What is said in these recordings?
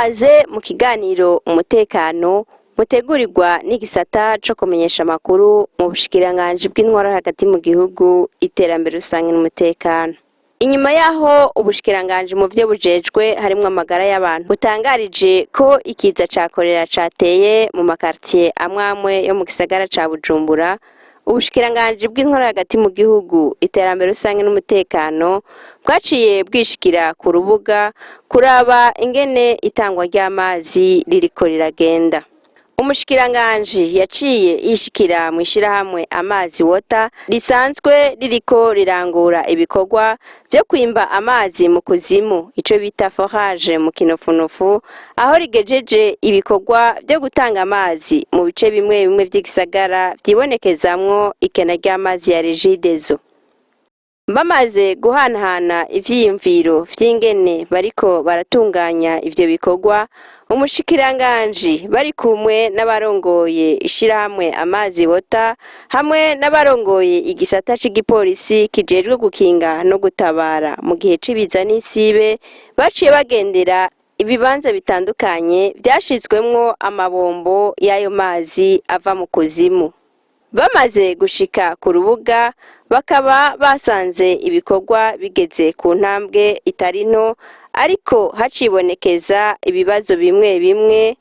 Kaze mu kiganiro umutekano mutegurirwa n'igisata co kumenyesha amakuru mu bushikiranganji bw'intwaro hagati mu gihugu, iterambere rusange n'umutekano. Inyuma yaho ubushikiranganji mu vyo bujejwe harimwo amagara y'abantu butangarije ko ikiza ca korera cateye mu makartier amwe amwe yo mu gisagara ca Bujumbura, ubushikiranganji bw'intwaro hagati mu gihugu, iterambere rusange n'umutekano bwaciye bwishikira ku rubuga kuraba ingene itangwa ry'amazi ririko riragenda. Umushikiranganji yaciye yishikira mu ishirahamwe Amazi Water risanzwe ririko rirangura ibikorwa vyo kwimba amazi mu kuzimu, ico bita forage mu kinofunofu, aho rigejeje ibikorwa vyo gutanga amazi mu bice bimwe bimwe vy'igisagara vyibonekezamwo ikena ry'amazi ya Regideso. Bamaze guhanahana ivyiyumviro vy'ingene bariko baratunganya ivyo bikorwa, umushikiranganji bari kumwe n'abarongoye ishirahamwe Amazi Water hamwe n'abarongoye igisata c'igipolisi kijejwe gukinga no gutabara mu gihe c'ibiza n'isibe, baciye bagendera ibibanza bitandukanye vyashizwemwo amabombo y'ayo mazi ava mu kuzimu. Bamaze gushika ku rubuga, bakaba basanze ibikorwa bigeze ku ntambwe itari nto, ariko hacibonekeza ibibazo bimwe bimwe,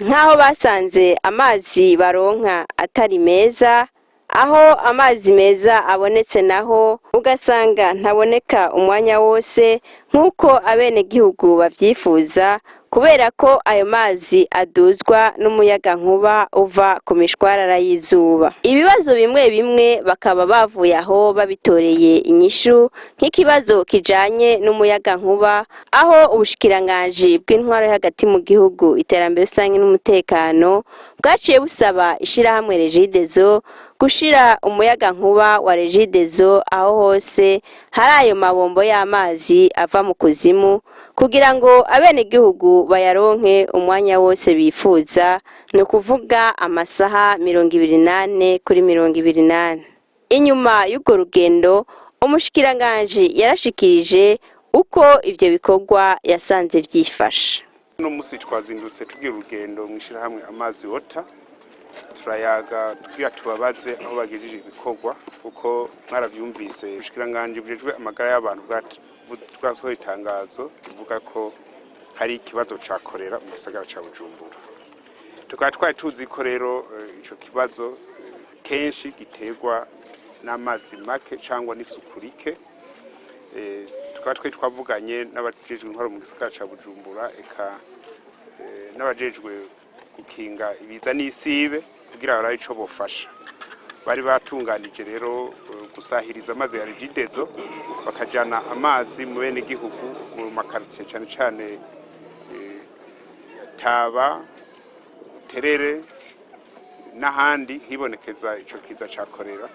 nk'aho basanze amazi baronka atari meza, aho amazi meza abonetse naho ugasanga ntaboneka umwanya wose nk'uko abenegihugu bavyifuza, kubera ko ayo mazi aduzwa n'umuyagankuba uva ku mishwarara y'izuba. Ibibazo bimwe bimwe bakaba bavuye aho babitoreye inyishu, nk'ikibazo kijanye n'umuyagankuba, aho ubushikiranganji bw'intwaro yo hagati mu gihugu, iterambere rusange n'umutekano bwaciye busaba ishirahamwe Regideso gushira umuyagankuba wa Regideso aho hose hari ayo mabombo y'amazi ava mu kuzimu, kugira ngo abenegihugu bayaronke umwanya wose bifuza, ni ukuvuga amasaha 24 kuri 24. Inyuma y'urwo rugendo, umushikiranganji yarashikirije uko ivyo bikorwa yasanze vyifashe. Uno musi twazindutse tugira urugendo mw'ishirahamwe Amazi Water, turayaga tugira tubabaze aho bagejeje ibikorwa, kuko mwaravyumvise, ubushikiranganji bujejwe amagara y'abantu bwasohoye itangazo rivuga ko hari ikibazo ca korera mu gisagara ca Bujumbura. Tukaba twari tuzi ko rero ico kibazo kenshi giterwa n'amazi make cyangwa n'isuku rike. Tukaba twari twavuganye n'abajejwe intwaro mu gisagara ca Bujumbura, eka n'abajejwe gukinga ibiza n'isibe, kugira barabe ico bofasha. Bari batunganije rero gusahiriza amazi ya Regideso, bakajana amazi mu bene gihugu mu makaritsiye, cane cane Taba, Terere n'ahandi hibonekeza ico kiza ca korera.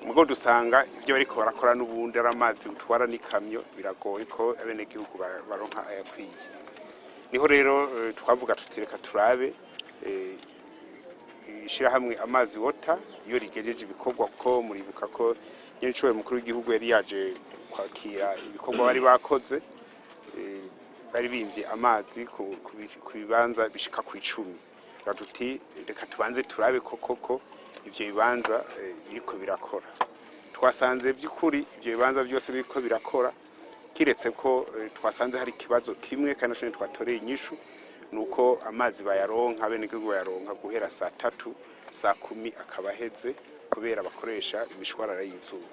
Mugo dusanga ibyo bariko barakora n'ubundi ari amazi utwara n'ikamyo, biragoye ko abenegihugu baronka ayakwiye. Niho rero twavuga tuti reka turabe ishirahamwe Amazi Water iyo rigejeje ibikorwa, ko muribuka ko nyenicubahiro mukuru w'igihugu yari yaje kwakira ibikorwa bari bakoze. Bari bimvye amazi ku bibanza bishika ku 10. Tuti reka tubanze turabe ko koko ivyo bibanza biriko birakora. Twasanze by'ukuri ivyo bibanza byose biriko birakora, kiretse ko twasanze hari ikibazo kimwe kandi naco twatoreye inyishu, nuko amazi bayaronka, abenegihugu bayaronka guhera saa 3, saa 10 akaba aheze, kubera bakoresha imishwarara y'izuba.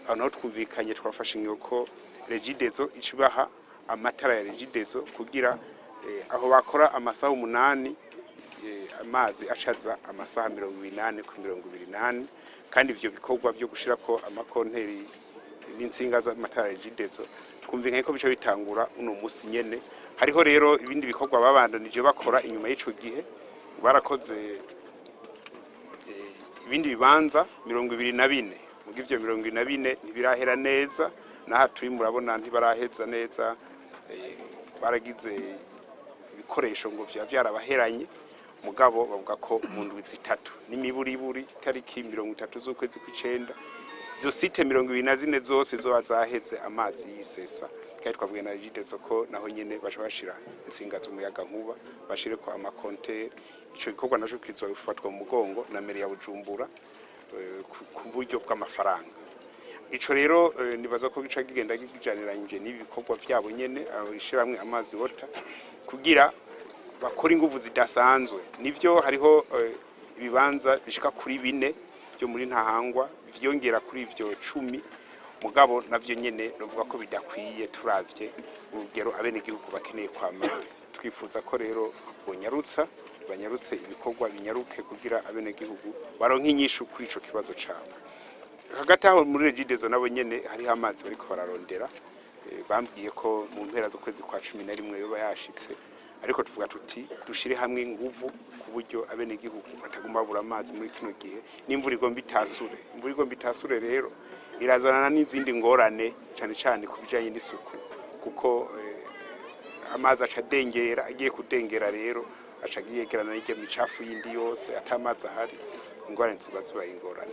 Aho naho twumvikanye, twafashe ingingo ko Regideso ica ibaha amatara ya Regideso, kugira aho bakora amasaha 8, amazi acaza amasaha 24 ku 24. Kandi ivyo bikorwa byo gushirako amakonteri n'insinga z'amatara ya Regideso twumvikanye ko bica bitangura uno musi nyene. Hariho rero ibindi bikorwa babandanije bakora inyuma y'ico gihe. Barakoze ibindi bibanza 24, muga ivyo 24 ntibirahera neza. N'aha turi murabona ntibaraheza neza. Baragize ibikoresho ngo vya vyarabaheranye, mugabo bavuga ko mu ndwi 3 n'imiburiburi itariki 30 z'ukwezi kw'icenda izo sites 24 zose zoba zaheze amazi yisesa. Kandi Kandi twavuye na Regideso ko naho nyene baca bashira insinga z'umuyaga nkuba, bashireko ama compteurs. Ico gikorwa naco kizofatwa mu mugongo na mairie ya Bujumbura ku buryo bw'amafaranga. Ico rero nibaza ko gica kigenda kijaniranyije n'ibikorwa vyabo nyene, ishiramwe Amazi Water, kugira bakora inguvu zidasanzwe. Nivyo, hariho ibibanza bishika kuri bine byo muri Ntahangwa vyongera kuri ivyo 10, mugabo navyo nyene novuga ko bidakwiye turavye urugero abenegihugu bakeneye kw'amazi. Twifuza ko rero bonyarutsa, banyarutse ibikorwa binyaruke kugira abenegihugu baronke inyishu kuri ico kibazo cabo. Hagati aho muri Regideso nabo nyene hariho amazi bariko bararondera. Bambwiye ko mu mpera z'ukwezi kwa 11 yoba yashitse, ariko tuvuga tuti dushire hamwe inguvu ku buryo abenegihugu bataguma babura amazi muri kino gihe n'imvura igomba itasure. Imvura igomba itasure rero irazanana n'izindi ngorane, cyane cyane ku bijanye n'isuku, kuko amazi aca adengera. Agiye kudengera rero aca yegerana n'iryo micafu yindi yose. Ata amazi ahari, ingorane ziba zibaye ingorane.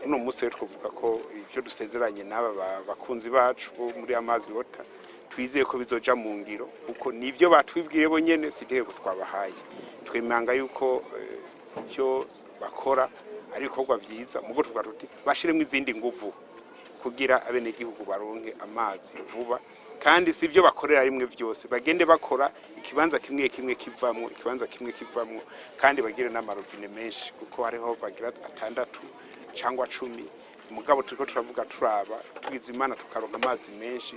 Uno munsi rero twavuga ko ibyo dusezeranye n'aba bakunzi bacu bo muri Amazi Water, twizeye ko bizoja mu ngiro, kuko nivyo batwibwiye bo nyene, si itegeko twabahaye. Twemanga yuko ibyo bakora ari ibikorwa vyiza, mugo tuvuga tuti bashiremo izindi nguvu kugira abenegihugu baronke amazi vuba. Kandi si ibyo bakorera rimwe byose, bagende bakora ikibanza kimwe kimwe kivamwo, ikibanza kimwe kivamwo, kandi bagire n'amarobine menshi, kuko hariho bagira atandatu cyangwa 10. Mugabo turiko turavuga, turaba tugize Imana tukaronka amazi menshi,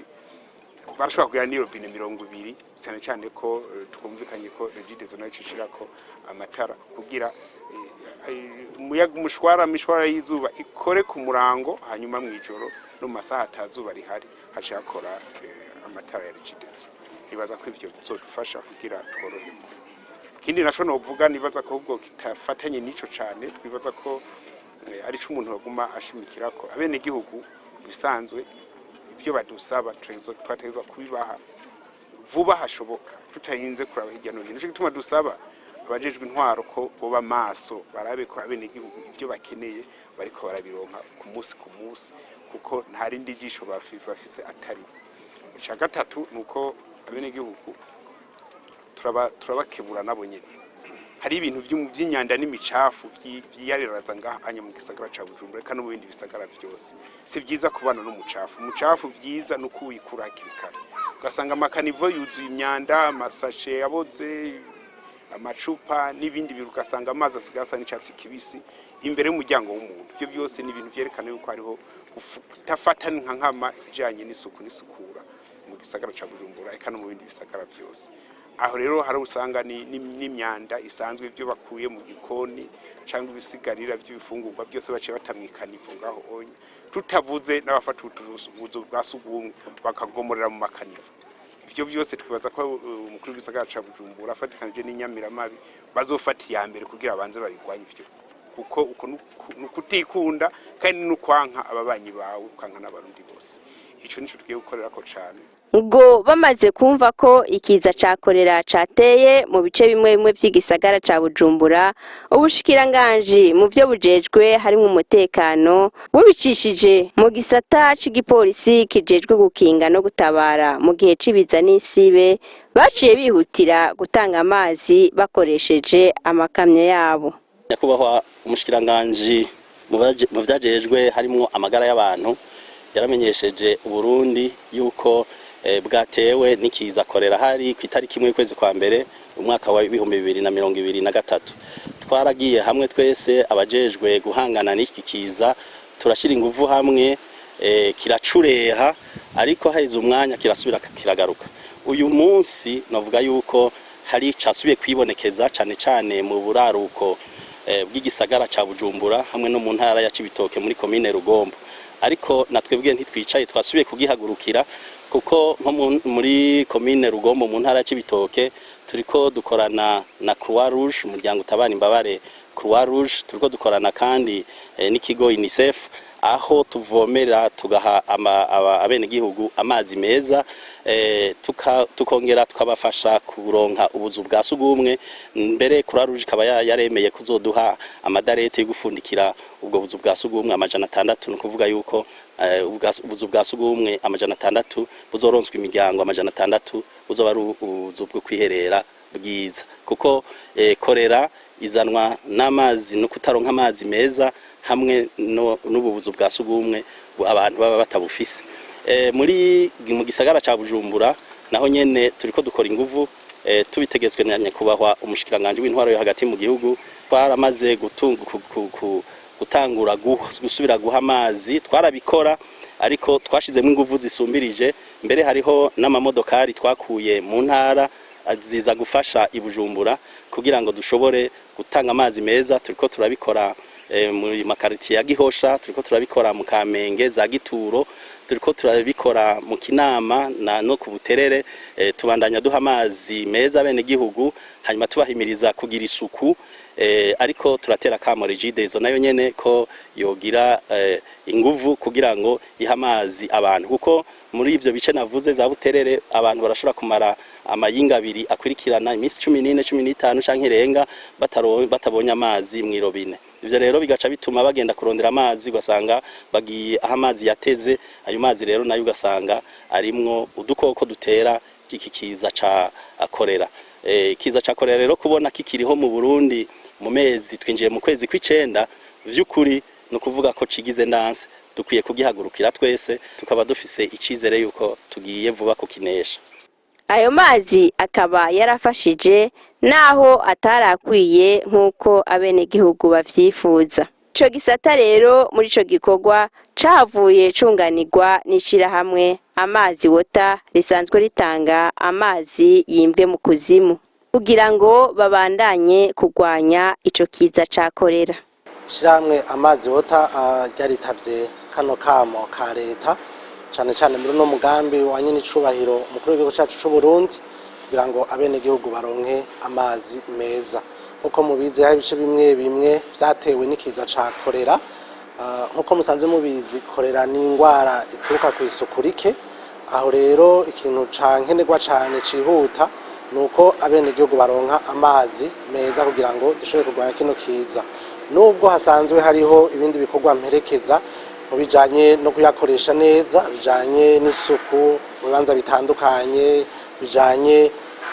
barashobora kugira n'irobine 20, cyane cyane ko twumvikanye ko Regideso nayo ishirako amatara kugira umuyaga, umushwara, mishwara y'izuba ikore ku murango, hanyuma mw'ijoro no mu masaha atazuba rihari haca hakora amatara ya Regideso. Nibaza ko ivyo bizodufasha kugira tworoherwe. Ikindi naco novuga, nibaza ko ahubwo kitafatanye n'ico cane, twibaza ko ari co umuntu baguma ashimikirako: abenegihugu bisanzwe ivyo badusaba twategerezwa kubibaha vuba hashoboka, tutarinze kuraba hirya no hino. Nico gituma dusaba abajejwe intwaro ko boba maso, barabe ko abenegihugu ivyo bakeneye bariko barabironka ku munsi ku munsi, kuko nta rindi jisho bafise atari. Ica gatatu ni uko abenegihugu turabakebura nabo nyene. Hari ibintu vy'imyanda n'imicafu vyiyariraza ngaha anya mu gisagara ca Bujumbura, eka no mu bindi bisagara vyose. Si vyiza kubana n'umucafu. Umucafu vyiza ni uko uwikura hakiri kare. Ugasanga ama caniveaux yuzuye imyanda, amasashe aboze, amacupa n'ibindi bintu, ugasanga amazi asigaye asa n'icyatsi kibisi imbere y'umuryango w'umuntu. Ibyo byose ni ibintu vyerekana yuko hariho kudafata nka nkama ibijanye n'isuku n'isukura mu gisagara ca Bujumbura, eka no mu bindi bisagara vyose. Aho rero hari usanga n'imyanda isanzwe, ibyo bakuye mu gikoni cyangwa ibisigarira by'ibifungurwa byose baciye batamwa i caniveau ngaho onye, tutavuze n'abafata ubuzu bwa sugumwe bakagomorera mu ma caniveaux. Ivyo vyose twibaza ko umukuru w'igisagara ca Bujumbura afatikanije n'inyamiramabi bazofata iya mbere kugira abanze babirwanye ivyo, kuko uko nukutikunda kandi n'ukwanka ababanyi bawe, ukanka n'Abarundi bose. Ico nico tugiye gukorerako cane. Ngo bamaze kumva ko ikiza ca korera cateye mu bice bimwe bimwe vy'igisagara ca Bujumbura, ubushikiranganji mu vyo bujejwe harimwo umutekano, bubicishije mu gisata c'igipolisi kijejwe gukinga no gutabara mu gihe c'ibiza n'isibe, baciye bihutira gutanga amazi bakoresheje amakamyo yabo. Nyakubahwa umushikiranganji mu vyajejwe harimwo amagara y'abantu yaramenyesheje Uburundi yuko bwatewe n'ikiza korera hari ku itariki 1 y'ukwezi kwa mbere umwaka wa 2023. Twaragiye hamwe twese abajejwe guhangana n'iki kiza, turashyira inguvu hamwe, kiracureha, ariko haheze umwanya kirasubira kiragaruka. Uyu munsi navuga yuko hari casubiye kwibonekeza cane cane mu buraruko bw'igisagara ca Bujumbura hamwe no mu ntara ya Cibitoke muri komine Rugombo. Ariko natwebwe ntitwicaye, twasubiye kugihagurukira, kuko nko muri komine Rugombo mu ntara ya Cibitoke turiko dukorana na Croix Rouge, umuryango utabara imbabare Croix Rouge, turiko dukorana kandi n'ikigo UNICEF. Aho tuvomera tugaha abenegihugu amazi meza, tukongera tukabafasha kuronka ubuzu bwa sugumwe. Mbere Croix-Rouge ikaba yaremeye kuzoduha amadarete yo gufundikira ubwo buzu bwa sugumwe 600. Ni ukuvuga yuko ubuzu bwa sugumwe 600 buzoronswa imiryango 600, buzoba ari ubuzu bwo kwiherera bwiza, kuko korera izanwa n'amazi no kutaronka amazi meza hamwe n'ubu buzu bwa sugumwe abantu baba batabufise. Muri mu gisagara ca Bujumbura naho nyene turiko dukora inguvu, tubitegetswe na nyakubahwa umushikiranganje w'intwaro yo hagati mu gihugu. Twaramaze gutangura gusubira guha amazi. Twarabikora, ariko twashizemo inguvu zisumbirije. Mbere hariho n'amamodokari twakuye mu ntara ziza gufasha i Bujumbura kugira ngo dushobore gutanga amazi meza. Turiko turabikora muri makaritiye ya Gihosha, turiko turabikora mu Kamenge, za Gituro, turiko turabikora mu Kinama na no ku Buterere. Tubandanya duha amazi meza bene gihugu, hanyuma tubahimiriza kugira isuku. Ariko turatera kamo Regideso nayo nyene ko yogira inguvu kugira ngo ihe amazi abantu, kuko muri ivyo bice navuze za Buterere abantu barashobora kumara amayinga abiri akurikirana, iminsi 14, 15 canke irenga, batabonye amazi mw'irobine. Ivyo rero bigaca bituma bagenda kurondera amazi, ugasanga bagiye aho amazi yateze. Ayo mazi rero nayo ugasanga arimwo udukoko dutera iki kiza ca korera. Ikiza ca korera rero kubona kikiriho mu Burundi mu mezi twinjiye mu kwezi kw'icenda, vy'ukuri ni ukuvuga ko cigize ndanse. Dukwiye kugihagurukira twese, tukaba dufise icizere yuko tugiye vuba kukinesha. Ayo mazi akaba yarafashije naho atarakwiye nk'uko abenegihugu bavyifuza. Ico gisata rero muri ico gikorwa cahavuye cunganirwa n'ishirahamwe Amazi Water risanzwe ritanga amazi yimbwe mu kuzimu, kugira ngo babandanye kurwanya ico kiza ca korera. Ishyirahamwe Amazi Water ryaritavye kano kamo ka leta, cane cane muri uno mugambi wa nyene icubahiro umukuru w'igihugu cacu c'u Burundi, kugira ngo abenegihugu baronke amazi meza. Nkuko mubizi, hari ibice bimwe bimwe vyatewe n'ikiza ca korera. Nkuko musanzwe mubizi, korera ni ingwara ituruka ku isuku rike. Aho rero ikintu ca nkenerwa cane cihuta nuko abenegihugu baronka amazi meza kugira ngo dushobore kurwanya kino kiza, nubwo hasanzwe hariho ibindi bikorwa mperekeza mu bijanye no kuyakoresha neza, bijanye n'isuku mu bibanza bitandukanye, bijanye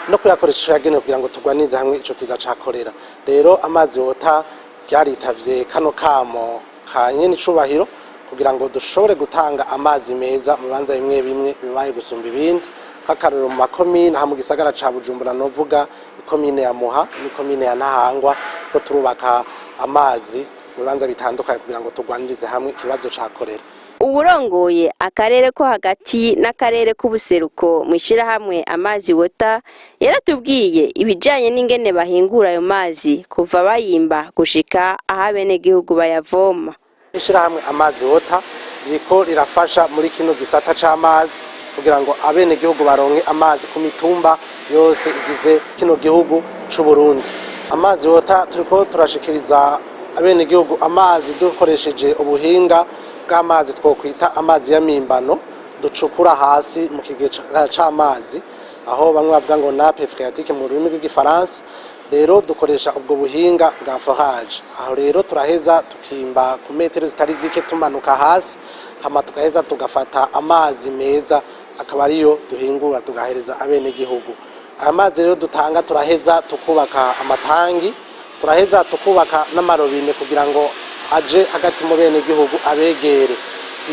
no kuyakoresha ico yagenewe, kugira ngo turwanize hamwe ico kiza ca korera. Rero Amazi Water ryaritavye kano kamo ka nyene icubahiro kugira ngo dushobore gutanga amazi meza mu bibanza bimwe bimwe bibaye gusumba ibindi, nk'akarorero mu makomine aha mu gisagara ca Bujumbura, novuga ikomine ya Muha n'ikomine ya Ntahangwa, ko turubaka amazi mu bibanza bitandukanye kugira ngo turwanirize hamwe ikibazo ca korera. Uwurongoye akarere ko hagati n'akarere k'ubuseruko mu ishirahamwe Amazi Water yaratubwiye ibijanye n'ingene bahingura ayo mazi kuva bayimba gushika aho abenegihugu bayavoma. Ishirahamwe Amazi Water ririko rirafasha muri kino gisata c'amazi kugira ngo abenegihugu baronke amazi ku mitumba yose igize kino gihugu c'u Burundi. Amazi Water turiko turashikiriza abenegihugu amazi dukoresheje ubuhinga bw'amazi twokwita amazi y'amimbano, ducukura hasi mu kigega c'amazi, aho bamwe bavuga ngo nappe phréatique mu rurimi rw'igifaransa. Rero dukoresha ubwo buhinga bwa forage. Aho rero turaheza tukimba ku metero zitari zike tumanuka hasi, hama tugaheza tugafata amazi meza, akaba ariyo duhingura tugahereza abenegihugu. Aya mazi rero dutanga, turaheza tukubaka amatangi, turaheza tukubaka n'amarobine kugira ngo aje hagati mu benegihugu abegere.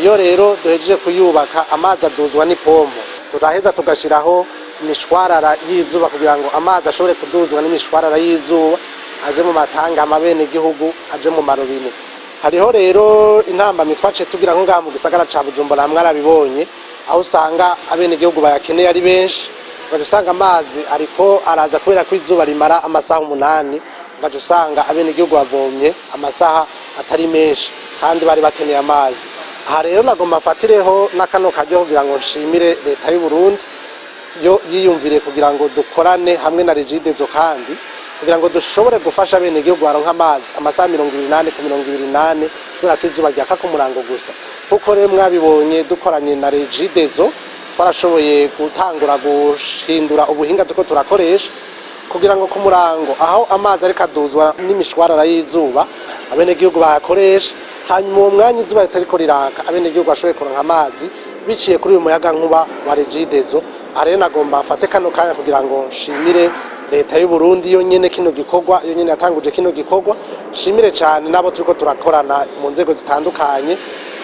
Iyo rero duhejeje kuyubaka, amazi aduzwa n'ipompo. Turaheza tugashiraho imishwarara y'izuba kugira ngo amazi ashobore kuduzwa n'imishwarara y'izuba, aje mu matangi, hama abenegihugu aje mu marobine. Hariho rero intambamyi twaciye tugira nko ngaha mu gisagara ca Bujumbura, mwarabibonye, aho usanga abenegihugu bayakeneye ari benshi, ugaca usanga amazi ariko araza kubera ko izuba rimara amasaha 8, ugaca usanga abenegihugu bavomye amasaha atari menshi kandi bari bakeneye amazi. Aha rero nagomba mfatireho n'akano karyo kugira ngo nshimire leta y'u Burundi yo yiyumviriye kugira ngo dukorane hamwe na Regideso, kandi Kugira ngo dushobore gufasha abenegihugu baronka amazi amasaha 24 ku 24, kubera ko izuba ryaka ku murango gusa. Kuko rero mwabibonye, dukoranye na Regideso, twarashoboye gutangura guhindura ubuhinga turiko turakoresha kugira ngo ku murango, aho amazi ariko aduzwa n'imishwarara y'izuba, abenegihugu bayakoresha. Hanyuma uwo mwanya izuba ritariko riraka, abenegihugu bashoboye kuronka amazi biciye kuri uyu muyaga nkuba wa Regideso. Aha rero nagomba mfate kano kanya kugira ngo nshimire leta y'u Burundi yo nyene kino gikorwa, yo nyene yatanguje kino gikorwa. Nshimire cyane n'abo turiko turakorana mu nzego zitandukanye.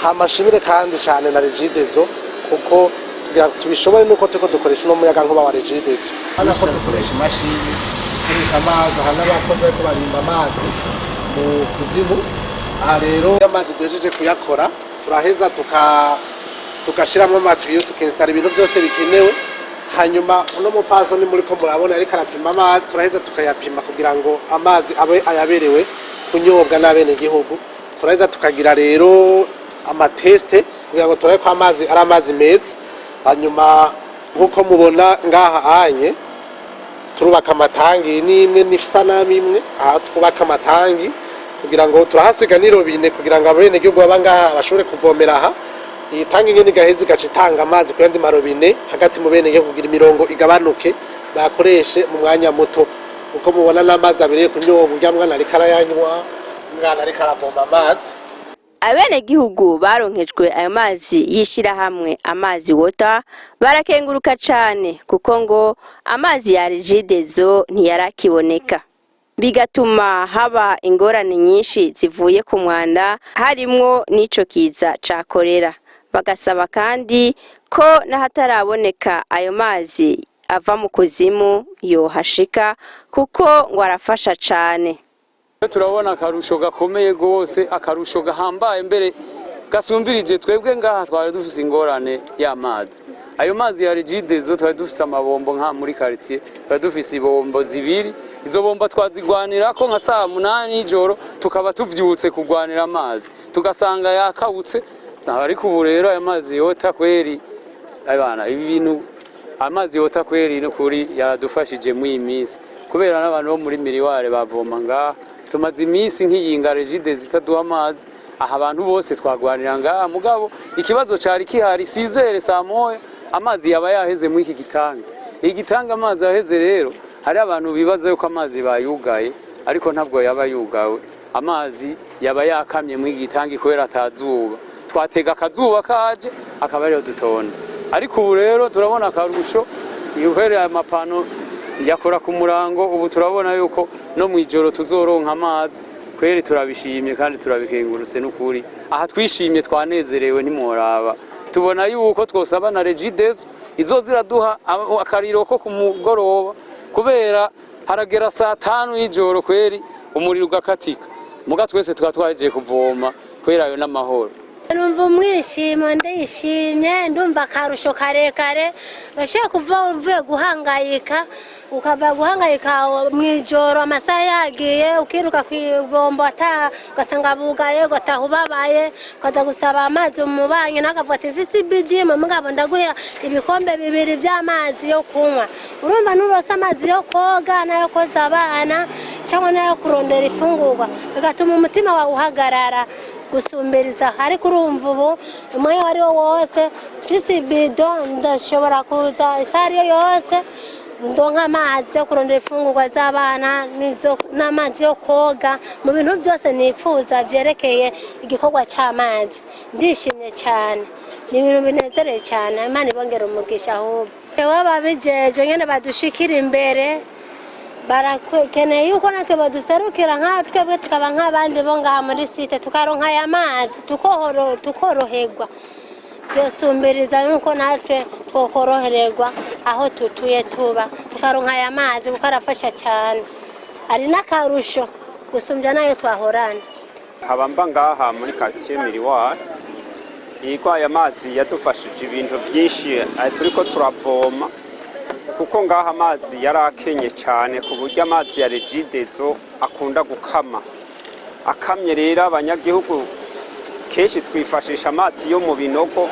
Hama nshimire kandi cyane na Regideso, kuko kugira ngo tubishobore nuko turiko dukoresha uno muyaga nkuba wa Regideso. Hano ko dukoresha imashini, dukoresha amazi. Aha n'abakozi bariko barimba amazi mu kuzimu. Aha rero iyo amazi duhejeje kuyakora, turaheza tugashiramwo amatiyo, tukinstara ibintu byose bikenewe. Hanyuma uno mupfasoni muriko murabona ariko arapima amazi, turaheza tukayapima kugira ngo amazi abe ayaberewe kunyobwa n'abenegihugu. Turaheza tukagira rero ama tests kugira ngo turabe ko amazi ari amazi meza. Hanyuma nk'uko mubona ngaha anye turubaka amatangi, n'imwe n'isanamu imwe. Aha twubaka amatangi kugira ngo turahasiga n'irobine, kugira ngo abenegihugu baba ngaha bashobore kuvomera. Aha iyi tangi nyene igaheza igaca itanga amazi ku yandi marobine hagati mu benegihugu, kugira imirongo igabanuke, bayakoreshe mu mwanya muto. Uko mubona n'amazi abereye kunyobwa, urya mwana ariko arayanywa, umwana ariko aravoma amazi. Abenegihugu baronkejwe ayo mazi y'ishirahamwe Amazi Water barakenguruka cane, kuko ngo amazi ya Regideso ntiyarakiboneka, bigatuma haba ingorane nyinshi zivuye ku mwanda, harimwo n'ico kiza ca korera. Bagasaba kandi ko n'ahataraboneka ayo mazi ava mu kuzimu yohashika, kuko ngo arafasha cane. Turabona akarusho gakomeye rwose, akarusho gahambaye mbere gasumbirije. Twebwe ngaha twari dufise ingorane y'amazi, ayo mazi ya Regideso. Twari dufise amabombo nka muri quartier, twari dufise ibombo zibiri. Izo bombo twazigwanirako nka saa 8 y'ijoro, tukaba tuvyutse kugwanira amazi, tugasanga yakawutse. Ariko ubu rero ayo mazi yota kweri, abana ibi bintu, amazi yota kweri n'ukuri yaradufashije muri iyi minsi, kubera n'abantu bo muri Miriware bavoma ngaha. Tumaze iminsi nk'iyinga Regideso itaduha amazi. Aha abantu bose twagwanira ngaha, mugabo ikibazo cari kihari, sizere saa 1 amazi yaba yaheze muri iki gitangi. Iki gitangi amazi aheze rero, hari abantu bibaza yuko amazi bayugaye, ariko ntabwo yaba yugawe. Amazi yaba yakamye muri iki gitangi kubera atazuba. Twatega akazuba kaje akaba ariyo dutonda. Ariko ubu rero turabona akarusho uhereye amapano yakora ku murango. Ubu turabona yuko no mu ijoro tuzoronka amazi kweri. Turabishimye kandi turabikengurutse n'ukuri. Aha twishimye, twanezerewe, ntimworaba. Tubona yuko twosaba na Regideso izo ziraduha akariro ko ku mugoroba, kubera haragera saa 5 y'ijoro kweri umuriro ugakatika, muga twese tukaba twahejeje kuvoma kubera ayo n'amahoro. Numva umwishimo, ndishimye, ndumva akarusho karekare. Urashobora kuva uvuye guhangayika, ukava guhangayika mu ijoro amasaha yagiye, ukiruka ku ibombo ataha ugasanga bugaye, ugataha ubabaye, ukaza gusaba amazi mu banki, nawe akavuga ati: "Mfise ibidimu, mugabo ndaguha ibikombe bibiri by'amazi yo kunywa." Urumva nturose amazi yo koga n'ayo koza abana cyangwa n'ayo kurondera ifungurwa, bigatuma umutima wawe uhagarara gusumbiriza. Ariko urumva ubu umwanya uwo ari wo wose mfise ibido, ndashobora kuza isaha ariyo yose, ndonka amazi yo kurondera ifungurwa z'abana n'amazi yo koga. Mu bintu byose nifuza byerekeye igikorwa cy'amazi, ndishimye cyane, ni ibintu binezereye cyane. Imana ibongera umugisha. Ahubwo ewe ababijeje nyene badushikira imbere, barakeneye yuko natwe baduserukira nka twebwe, tukaba nk'abandi bo ngaha muri site, tukaronka aya mazi, tukoroherwa. Byosumbiriza nuko natwe twokorohererwa aho tutuye tuba, tukaronka aya mazi, kuko arafasha cyane, ari n'akarusho gusumbya nayo twahorana. Nkaba mba ngaha muri quartier Miriwari. Yego, aya mazi yadufashije ibintu byinshi. Turiko turavoma, kuko ngaha amazi yarakenye cyane, ku buryo amazi ya Regideso akunda gukama. Akamye rero, abanyagihugu kenshi twifashisha amazi yo mu binogo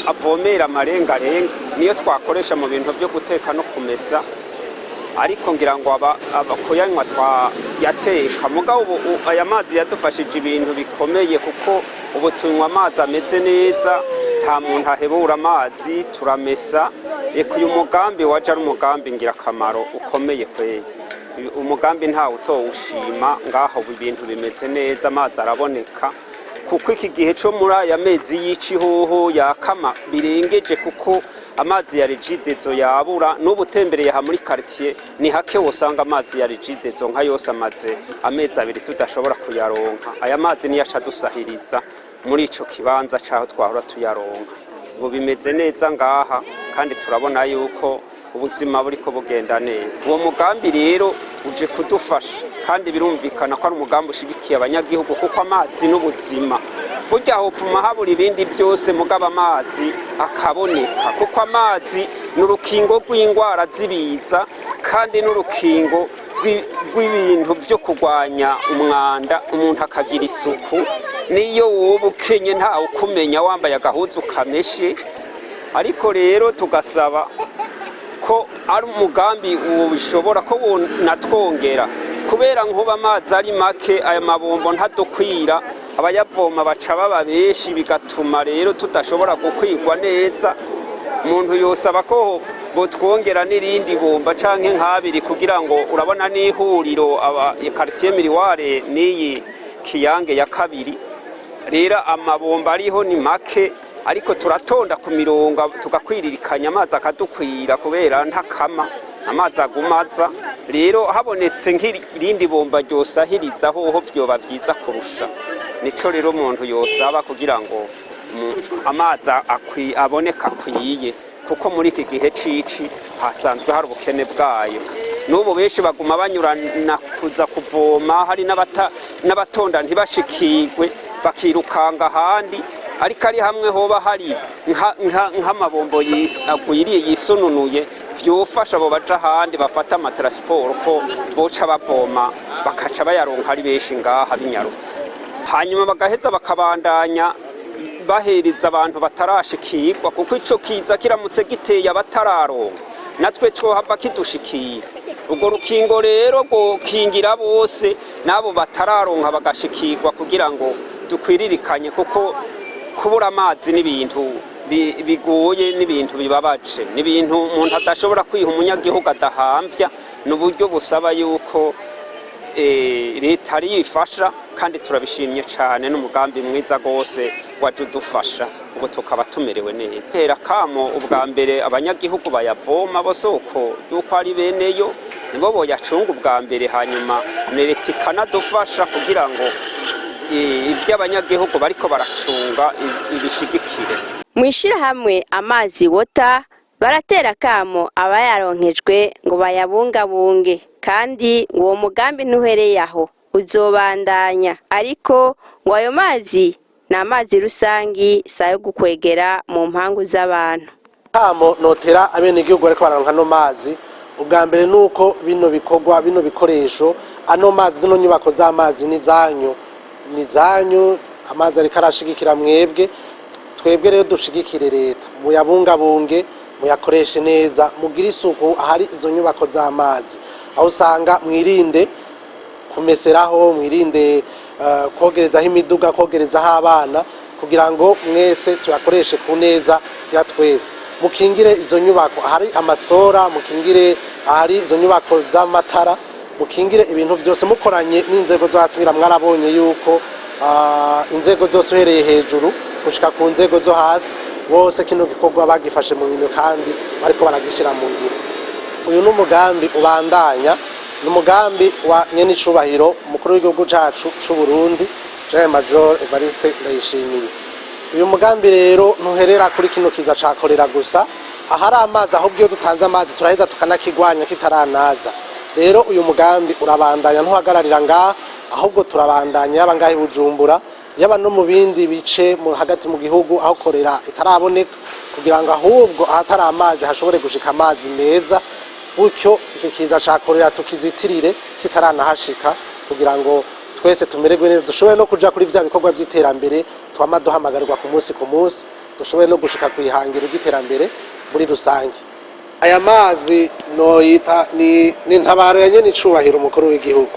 avomera amarengarenga, niyo twakoresha mu bintu byo guteka no kumesa. Ariko ngira ngo aba kuyanywa twayateka. Mugabo ubu aya mazi yadufashije ibintu bikomeye, kuko ubu tunywa amazi ameze neza, nta muntu ahebura amazi, turamesa. Reka uyu mugambi waje ari umugambi ngirakamaro ukomeye kweri. Umugambi ntawe utowushima. Ngaho ubu ibintu bimeze neza, amazi araboneka, kuko iki gihe cyo muri aya mezi y'icihoho yakama birengeje, kuko amazi ya Regideso yabura. N'ubu utembereye aha muri quartier ni hake wosanga amazi ya Regideso, nka yose amaze amezi 2 tudashobora kuyaronka. Aya mazi niyo aca adusahiriza muri ico kibanza caho twahora tuyaronka. Ubu bimeze neza ngaha, kandi turabona yuko ubuzima buriko bugenda neza. Uwo mugambi rero uje kudufasha, kandi birumvikana ko ari umugambi ushigikiye abanyagihugu, kuko amazi n'ubuzima. Burya hopfuma habura ibindi byose, mugabo amazi akaboneka, kuko amazi ni urukingo rw'indwara z'ibiza, kandi n'urukingo rw'ibintu byo kurwanya umwanda. Umuntu akagira isuku, niyo woba ukenye ntawe ukumenya wambaye agahuzu kameshe. Ariko rero tugasaba ko ari umugambi ubishobora ko wonatwongera, kubera nkuba amazi ari make, aya mabombo ntadukwira, abayavoma baca baba benshi, bigatuma rero tudashobora gukwirwa neza. Umuntu yosaba ko botwongera n'irindi bomba canke nk'abiri, kugira ngo urabona n'ihuriro aba quartier Miroir n'iyi Kiyange ya kabiri. Rero amabomba ariho ni make, ariko turatonda ku mirongo tugakwiririkanya, amazi akadukwira, kubera ntakama, amazi agumaza. Rero habonetse nk'irindi bomba ryosahiriza hoho vyoba vyiza kurusha. Nico rero umuntu yosaba kugira ngo amazi aboneka akwiye, kuko muri iki gihe cici hasanzwe hari ubukene bwayo. N'ubu benshi baguma banyurana kuza kuvoma, hari n'abatonda ntibashikirwe, bakirukanga ahandi. Ariko ari hamwe hoba hari nk'amabombo agwiriye yisununuye, vyofasha abo baja ahandi bafata amatransport ko boca bavoma bakaca bayaronka ari benshi ngaha binyarutse, hanyuma bagaheza bakabandanya bahereza abantu batarashikirwa, kuko ico kiza kiramutse giteye abatararonka, natwe cohava kidushikira. Urwo rukingo rero rwokingira bose, n'abo batararonka bagashikirwa, kugira ngo dukwiririkanye, kuko kubura amazi n'ibintu bigoye, n'ibintu bibabaje, n'ibintu umuntu adashobora kwiha, umunyagihugu adahamvya. Ni uburyo busaba yuko leta ariyo ifasha, kandi turabishimye cane, n'umugambi mwiza gose waje udufasha, ubu tukaba tumerewe neza. Tera kamo ubwa mbere abanyagihugu bayavoma bosoko yuko ari beneyo, nibo boyacunga ubwa mbere, hanyuma na leta ikanadufasha kugira ngo ivyo abanyagihugu bariko baracunga ibishigikire. Mu ishyirahamwe Amazi Water baratera akamo abayaronkejwe ngo bayabungabunge, kandi ngo uwo mugambi ntuhereye aho, uzobandanya. Ariko ngo ayo mazi ni amazi rusangi, si ayo gukwegera mu mpangu z'abantu. Kamo notera abenegihugu bariko bararonka ano mazi, ubwa mbere nuko bino bikorwa, bino bikoresho, ano mazi, zino nyubako z'amazi ni zanyu, ni zanyu. Amazi ariko arashigikira mwebwe, twebwe rero dushigikire leta. Muyabungabunge, muyakoreshe neza, mugire isuku ahari izo nyubako z'amazi, aho usanga mwirinde kumeseraho, mwirinde kogerezaho imiduga, kogerezaho abana, kugira ngo mwese tuyakoreshe ku neza ya twese. Mukingire izo nyubako ahari amasora, mukingire ahari izo nyubako z'amatara, mukingire ibintu byose mukoranye n'inzego zo hasi. Ngira mwarabonye yuko inzego zose uhereye hejuru gushika ku nzego zo hasi, bose kino gikorwa bagifashe mu minwe kandi bariko baragishira mu ngiro. Uyu ni umugambi ubandanya, ni umugambi wa nyenicubahiro umukuru w'igihugu cacu c'u Burundi, General Major Evariste Ndayishimiye. Uyu mugambi rero ntuherera kuri kino kiza ca korera gusa ahari amazi, ahubwo iyo dutanze amazi turaheza tukanakigwanya kitaranaza. Rero uyu mugambi urabandanya, ntuhagararira ngaha, ahubwo turabandanya, yaba ngaha i Bujumbura, yaba no mu bindi bice hagati mu gihugu aho korera itaraboneka, kugira ngo ahubwo ahatari amazi hashobore gushika amazi meza, gutyo iki kiza ca korera tukizitirire kitaranahashika, kugira ngo twese tumererwe neza, dushobore no kuja kuri vya bikorwa vy'iterambere twama duhamagarirwa ku munsi ku munsi, dushobore no gushika kw'ihangiro ry'iterambere muri rusange. Aya mazi noyita ni ntabaro ya nyene icubahiro umukuru w'igihugu.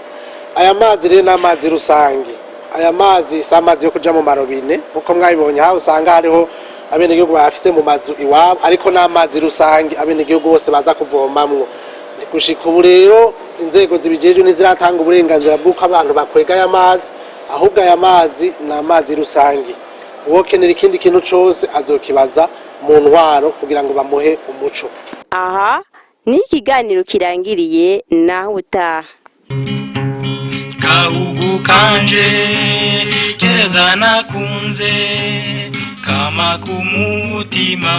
Aya mazi rero ni amazi rusange. Aya mazi si amazi yo kuja mu marobine nkuko mwabibonye, aho usanga hariho abenegihugu bayafise mu mazu iwabo, ariko ni amazi rusange abenegihugu bose baza kuvomamwo. Gushika ubu rero inzego zibijejwe ntiziratanga uburenganzira bw'uko abantu bakwega aya mazi, ahubwo aya mazi ni amazi rusange. Uwokenera ikindi kintu cose azokibaza mu ntwaro kugira ngo bamuhe umuco. Aha ni ikiganiro kirangiriye, naho utaha. Gahugu kanje keza nakunze kama kumutima.